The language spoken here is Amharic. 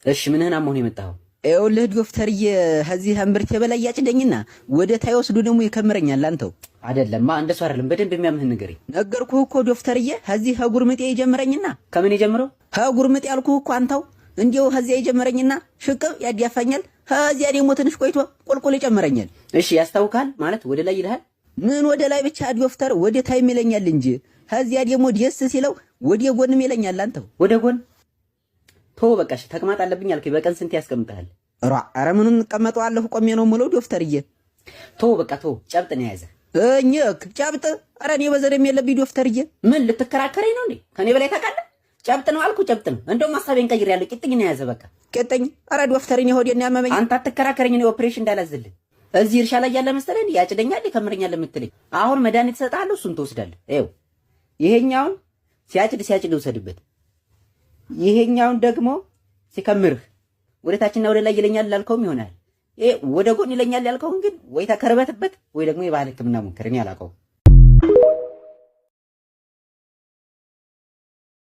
እሺ ምንህን አሞህ ነው የመጣኸው? ይኸውልህ ዶክተርዬ፣ ከዚህ እምብርቴ በላይ ያጭደኝና ወደ ታይ ወስዶ ደግሞ ይከምረኛል። አንተው አይደለማ፣ እንደሱ አይደለም። በደንብ የሚያምህን ንገረኝ። ነገርኩህ እኮ ዶክተርዬ፣ ከዚህ ከጉርምጤ ይጀምረኝና። ከምን የጀምረው? ከጉርምጤ ያልኩህ እኮ አንተው። እንዲያው ከዚያ ይጀምረኝና ሽቅብ ያዳፋኛል። ከዚያ ደግሞ ትንሽ ቆይቶ ቁልቁል ይጨምረኛል። እሺ ያስታውካል ማለት ወደ ላይ ይልሃል? ምን ወደ ላይ ብቻ ዶክተር፣ ወደ ታይም ይለኛል እንጂ ከዚያ ደግሞ ደስ ሲለው ወደ ጎንም ይለኛል። አንተው። ወደ ጎን ቶ በቃ እሺ፣ ተቅማጥ አለብኝ አልከኝ። በቀን ስንት ያስቀምጥሃል? ሯ ኧረ ምኑን እቀመጠዋለሁ? ቆሜ ነው የምውለው ዶክተርዬ። ቶ በቃ ቶ ጨብጥ ነው የያዘ። እኝክ ጨብጥ? ኧረ እኔ በዘርም የለብኝ ዶክተርዬ። ምን ልትከራከረኝ ነው እንዴ? ከኔ በላይ ታውቃለህ? ጨብጥ ነው አልኩ፣ ጨብጥ ነው። እንደውም ሀሳቤን ቀይሬያለሁ። ቂጥኝ ነው የያዘ በቃ። ቂጥኝ? ኧረ ዶክተር እኔ ሆዴን ያመመኝ። አንተ አትከራከረኝ፣ እኔ ኦፕሬሽን እንዳላዝልህ። እዚህ እርሻ ላይ ያለ መሰለህ ያጭደኛል ይከምረኛል የምትለኝ? አሁን መድኃኒት እሰጥሃለሁ፣ እሱን ትወስዳለህ። ይኸው ይሄኛውን ሲያጭድ ሲያጭድ ውሰድበት። ይሄኛውን ደግሞ ሲከምርህ ወደ ታችና ወደ ላይ ይለኛል ላልከውም ይሆናል። ይሄ ወደ ጎን ይለኛል ያልከውን ግን ወይ ተከርበትበት ወይ ደግሞ የባህል ሕክምና ሞክር። እኔ አላውቀውም።